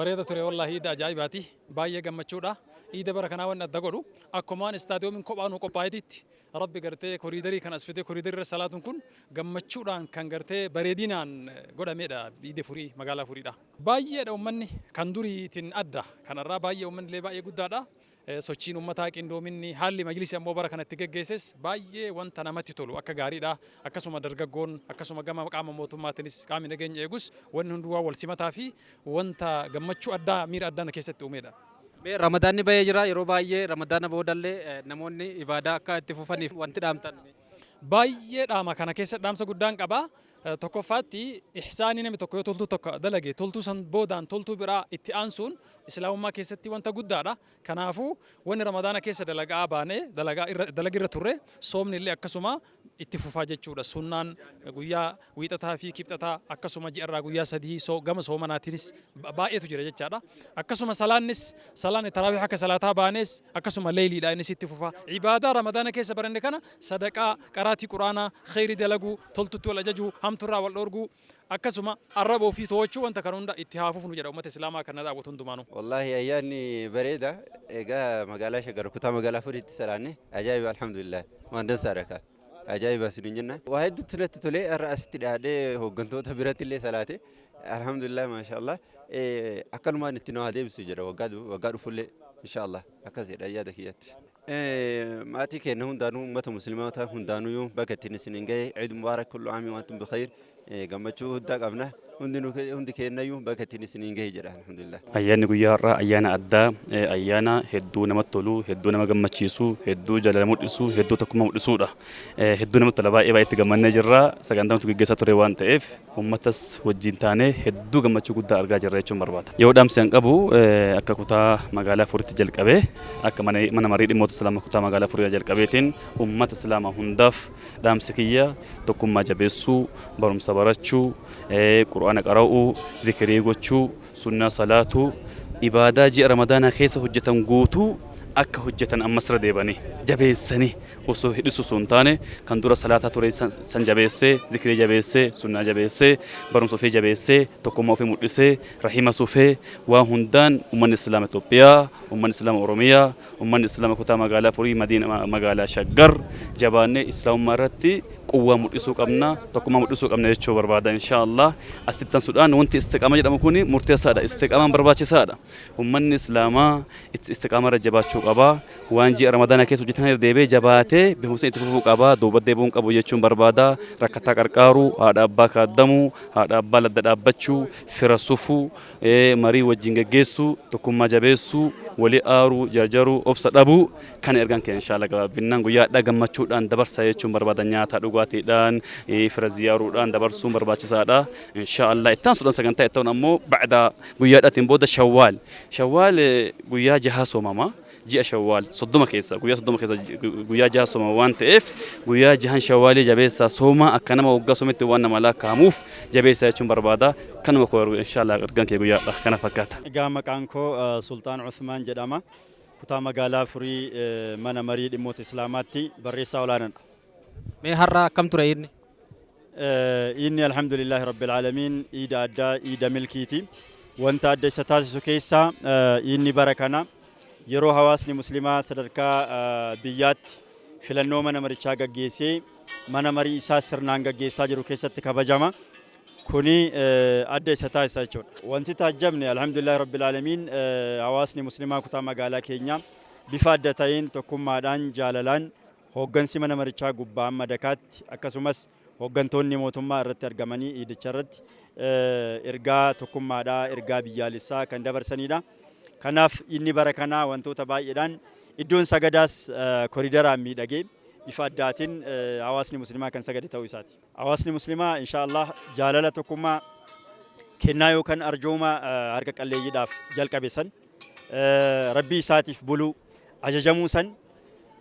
Bareeda ture wallaahi, iida ajaa'ibaati. Baay'ee gammachuudha. Iida bara kanaa wanni adda godhu akkumaan istaadiyoomiin kophaa nu qophaa'etitti Rabbi gartee koriidarii kan as fidee koriidarii irra salaatuun kun gammachuudhaan kan gartee bareedinaan godhamedha, iida Furii magaalaa Furiidha. Baay'eedha uummanni, kan duriitiin adda. Kanarraa baay'ee uummanni illee baay'ee guddaadha. Sochiin uummataa, qindoominni, haalli majlisi ammoo bara kanatti geggeesses baay'ee wanta namatti tolu, akka gaariidha. Akkasuma dargaggoon, akkasuma gama qaama mootummaatiinis qaamni nageenya eegus, wanni hunduu waan wal simataa fi wanta gammachuu addaa, miira addaa na keessatti uumedha. Mee Ramadaanni bahee jira, yeroo baay'ee Ramadaana boodallee namoonni ibaadaa akka itti fufaniif wanti dhaamtan. Baay'ee dhaama, kana keessa dhaamsa guddaan qaba. Tokkoffaatti, ihsaanii namni tokko yoo toltuu tokko dalage, toltuu san boodaan toltuu biraa itti aansuun Islaamummaa keessatti wanta guddaadha. Kanaafuu wanni Ramadaana keessa dalagaa baane, dalagaa irra dalagi irra turre, soomni illee akkasuma itti fufaa jechuudha. Sunnaan guyyaa Wiixataa fi Kibxataa, akkasuma ji'arraa guyyaa 3 gama soomanaatiinis baay'eetu jira jechaadha. Akkasuma salaannis, salaanni taraawih akka salaataa baanes, akkasuma leeyliidha, innis itti fufa. Ibaadaa Ramadaana keessa baranne kana, sadaqaa, qaraatii Qur'aanaa, kheyrii dalaguu, toltutti wal ajajuu, hamturraa wal dhoorguu, akkasuma arraba ofii to'achuu, wanta kana hunda itti haa fufnu jedha ummata Islaamaa kan na daawwatu hundumaanuu. Wallaahi ayyaanni bareeda. Egaa magaalaa Shaggar kutaa magaalaa Furiitti salaanne, ajaa'iba, alhamdulillah, waan dansaadha kaa. Ajaa'iba isiniin jenna. Waa hedduutti natti tole, har'a asitti dhiyaadhee hooggantoota biratti illee salaate. Alhamdulillah, maashaallah. Akkanumaan itti nu haa deebisu jedha, waggaa waggaa dhufullee inshaallah, akkas jedha yaada kiyyatti. Maatii keenya hundaanuu, uummata musliimoota hundaanuyyuu bakka ittiin isiniin gahe, Eid Mubaarak, kullu aami wa antum bikhayr, gammachuu guddaa qabna. Hundinuu hundi keenyayyuu bakka ittiin isiniin gahe jedha, alhamdulillah. Ayyaanni guyyaa har'aa ayyaana addaa, ayyaana hedduu namatti tolu, hedduu nama gammachiisu, hedduu jaalala mul'isu, hedduu tokkummaa mul'isuudha. Hedduu namatti tola, baay'ee baay'eetti gammannee jirra. Sagantaa nuti gaggeessaa ture waan ta'eef uummatas wajjin taanee hedduu gammachuu guddaa argaa jirra jechuun barbaada. Yoo dhaamsi an qabu, akka kutaa magaalaa Furiitti jalqabee, akka mana marii dhimmoota Islaamaa kutaa magaalaa Furii jalqabeetiin, uummata Islaamaa hundaaf dhaamsi kiyya tokkummaa jabeessuu, barumsa barachuu, Qur'aana qara'uu, zikirii gochuu, sunnaa salaatuu, ibaadaa ji'a Ramadaanaa keessa hojjetan guutuu akka hojjetan, ammas irra deebanii jabeessanii osoo hidhisu osoo hin taane, kan dura salaataa ture san jabeessee, zikirii jabeessee, sunnaa jabeessee, barumsa ofii jabeessee, tokkummaa ofii mul'isee, rahima sufee, waan hundaan uummanni Islaama Itoophiyaa, uummanni Islaama Oromiyaa, uummanni Islaama kutaa magaalaa Furii Madiina magaalaa Shaggar jabaannee Islaamummaa irratti quwwaa mul'isuu qabna, tokkummaa mul'isuu qabna jechuu barbaada inshaallah. Asitti tansuudhaan wanti istiqaama jedhamu kun murteessaadha. Istiqaamaan barbaachisaadha. Uummanni Islaamaa istiqaama irra jabaachuu qaba. Waan ji'a Ramadaanaa keessa hojjetan irra deebi'ee jabaatee bifumsa itti fufuu qaba. Duuba deebi'uu hin qabu jechuun barbaada. Rakkataa qarqaaruu, haadha abbaa kaaddamuu, haadha abbaa ladda dhaabbachuu, fira sufuu, marii wajjin geggeessuu, tokkummaa jabeessuu, walii aaruu, jarjaruu, obsa dhabuu kana ergaan keenya inshallah gabaabbinaan guyyaa hadhaa gammachuudhaan dabarsaa jechuun barbaada. Nyaata dhugaatiidhaan, fira ziyaaruudhaan dabarsuun barbaachisaadha. Inshallah itti aansuudhaan sagantaa itti aanu ammoo ba'da guyyaa hadhaatiin booda Shawwaal. Shawwaal guyyaa jahaa soomama. Ji'a Shawwaal 30 keessa, guyyaa 30 keessa guyyaa jaha soomama waan ta'eef, guyyaa jahan Shawwaalii jabeessaa soomaa, akka nama waggaa soometti waan nama lakkaa'amuuf jabeessaa jechuun barbaada. Kanuma koo inshallah ergaan kee guyyaadha kana fakkaata. Egaa maqaan koo Sulxaan Usmaan jedhama. Kutaa magaalaa Furii mana marii dhimmoota Islaamaatti barreessaa olaanaadha. Mee har'a akkam ture iidni? Iidni alhamdulillaahi rabbil aalamiin iida addaa, iida milkiiti. Wanta adda isa taasisu keessaa iidni bara kana yeroo hawaasni muslimaa sadarkaa biyyaatti filannoo mana marichaa gaggeessee mana marii isaa sirnaan gaggeessaa jiru keessatti kabajama. Kuni adda isa taasisa jechuudha. Wanti taajjabne, alhamdulillaahi rabbil aalamiin, hawaasni muslimaa kutaa magaalaa keenyaa bifa adda ta'een tokkummaadhaan, jaalalaan, hooggansi mana marichaa gubbaa amma dakaatti, akkasumas hooggantoonni mootummaa irratti argamanii iidicha irratti ergaa tokkummaadhaa, ergaa biyyaalessaa kan dabarsanidha. Kanaaf inni bara kanaa wantoota baay'eedhaan iddoon sagadaas koriidaraan miidhagee bifa addaatiin hawaasni muslimaa kan sagade ta'uu isaati. Hawaasni muslimaa insha Allah jaalala, tokkummaa, kennaa yookaan arjooma harka qalleeyyiidhaaf jalqabe san, Rabbii isaatiif buluu, ajajamuu san,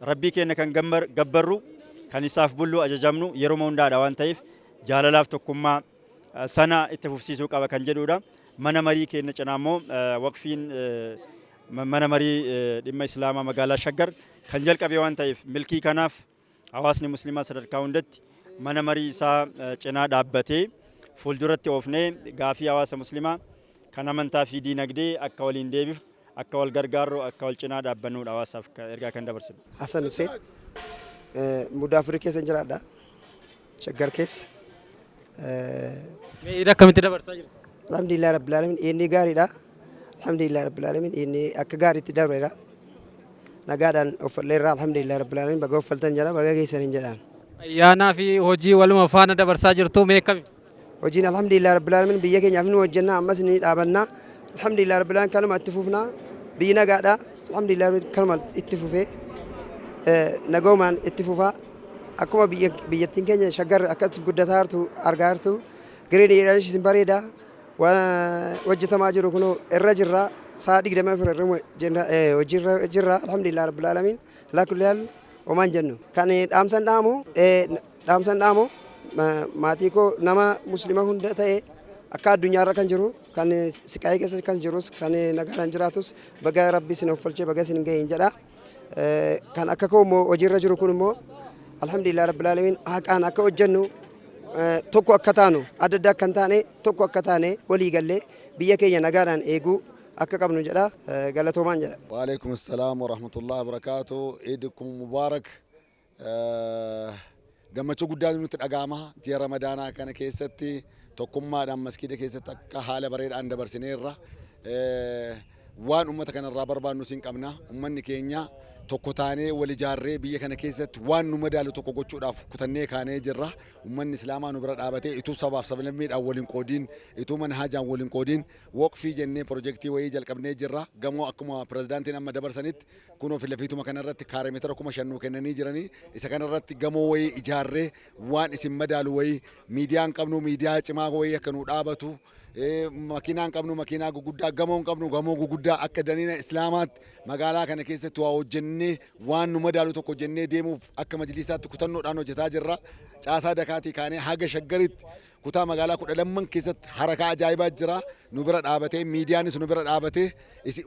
Rabbii keenya kan gabbarru, kan isaaf bullu, ajajamnu yeruma hundaadha waan ta'eef, jaalalaaf tokkummaa sana itti fufsiisuu qaba kan jedhudha. Mana marii keenya cinaa immoo waqfiin mana marii dhimma Islaamaa magaalaa Shaggar kan jalqabe waan ta'eef, milkii kanaaf hawaasni muslimaa sadarkaa hundatti mana marii isaa cinaa dhaabbatee fuulduratti oofnee gaafii hawaasa muslimaa Kan amantaa fi diinagdee akka waliin deebifnu, akka wal gargaarru, akka wal cinaa dhaabbannuudha hawaasaaf ergaa kan dabarsinu. Hassan Hussein, Muddaa afurii keessa jiraadha. Shaggar keessa. Mee iida akkamitti dabarsaa jirtu? Alhamdulillah rabbil alamin, inni gaariidha. Alhamdulillah rabbil alamin, inni akka gaariitti darbeera. Nagaadhaan uffalleerra, alhamdulillah rabbil alamin, baga uffaltan jedha, baga geessaniin jedhaan. Ayyaanaa fi hojii waluma faana dabarsaa jirtu, mee akkami? Hojiin alhamdulillah rabbil alamin, biyya keenyaaf ni hojjenna, ammas ni dhaabanna. Alhamdulillah rabbil alamin, kanuma itti fufna. Biyyi nagaadha. Alhamdulillah, kanuma itti fufee nagoomaan itti fufaa. Akkuma biyyattiin keenya Shaggar akka itti guddataa jirtu argaa jirtu. Green areaan isin bareeda. Waan hojjetamaa jiru kun irra jirra. Sa'a 24 irra hojiirra jirra. Alhamdulillah rabbil alamin. Alaa kulli haal homaan jennu. Kan dhaamsan dhaamu maatii koo, nama Muslima hunda ta'e, akka addunyaarra kan jiru, kan siqaayii keessa kan jirus, kan nagaadhaan jiraatus, baga Rabbi isin offalchee, baga isin ga'een jedha. Kan akka koo immoo hojiirra jiru kun immoo alhamdulillah rabbil alamin, haqaan akka hojjennu, tokko akka taanu, adda adda akka hin taane, tokko akka taane, walii gallee biyya keenya nagaadhaan eeguu akka qabnu jedha, galatoomaan jedha. وعليكم السلام ورحمة الله وبركاته. عيدكم مبارك. Gammachuu guddaa nutti dhaga'ama. Ji'a Ramadaanaa kana keessatti tokkummaadhaan maskiida keessatti akka haala bareedhaan dabarsineerra. Waan uummata kanarraa barbaannu siin qabna. Uummanni keenya tokko taanee wal ijaarree biyya kana keessatti waan nu madaalu tokko gochuudhaaf kutannee kaanee jirra. Uummanni Islaamaa nu bira dhaabatee, ituu sabaaf sablammiidhaan waliin qoodiin, ituu manhaajaan waliin qoodiin, waqfii jennee pirojektii wayii jalqabnee jirra. Gamoo akkuma pirezidaantiin amma dabarsanitti kunoo filafiituma kanarratti kaaree meetira 5000 nuu kennanii jiranii, isa kanarratti gamoo wayii ijaarree waan isin madaalu wayii, miidiyaan qabnu miidiyaa cimaa wayii akka nu dhaabatu, makiinaan qabnu makiinaa guguddaa, gamoon qabnu gamoo guguddaa, akka daniina Islaamaatti magaalaa kana keessatti waa hojjennee, waan nu madaalu tokko hojjennee deemuuf akka majlisaatti kutannoodhaan hojjetaa jirra. Caasaa Dakaatii kaanee haga Shaggaritti kutaa magaalaa 12 keessatti harakaa ajaa'ibaa jira. Nu bira dhaabatee, miidiyaanis nu bira dhaabatee,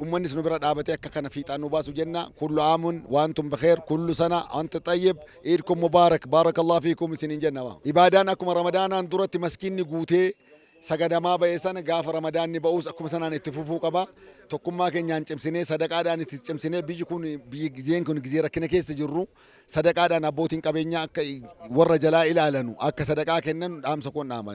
uummannis nu bira dhaabatee akka kana fiixaan nu baasu jenna. كل عام وأنتم بخير، كل سنة وأنت طيب، عيدكم مبارك، بارك الله فيكم isiniin jenna. Ibaadaan akkuma Ramadaanaan duratti maskiinni guutee sagadamaa ba'e sana, gaafa Ramadaanni ba'us akkuma sanaan itti fufuu qaba. Tokkummaa keenyaan cimsinee, sadaqaadhaan itti cimsinee, biyyi kun biyyi gizeen kun gizee rakkina keessa jirru, sadaqaadhaan abbootiin qabeenyaa akka warra jalaa ilaalanu, akka sadaqaa kennan dhaamsa koon dhaama.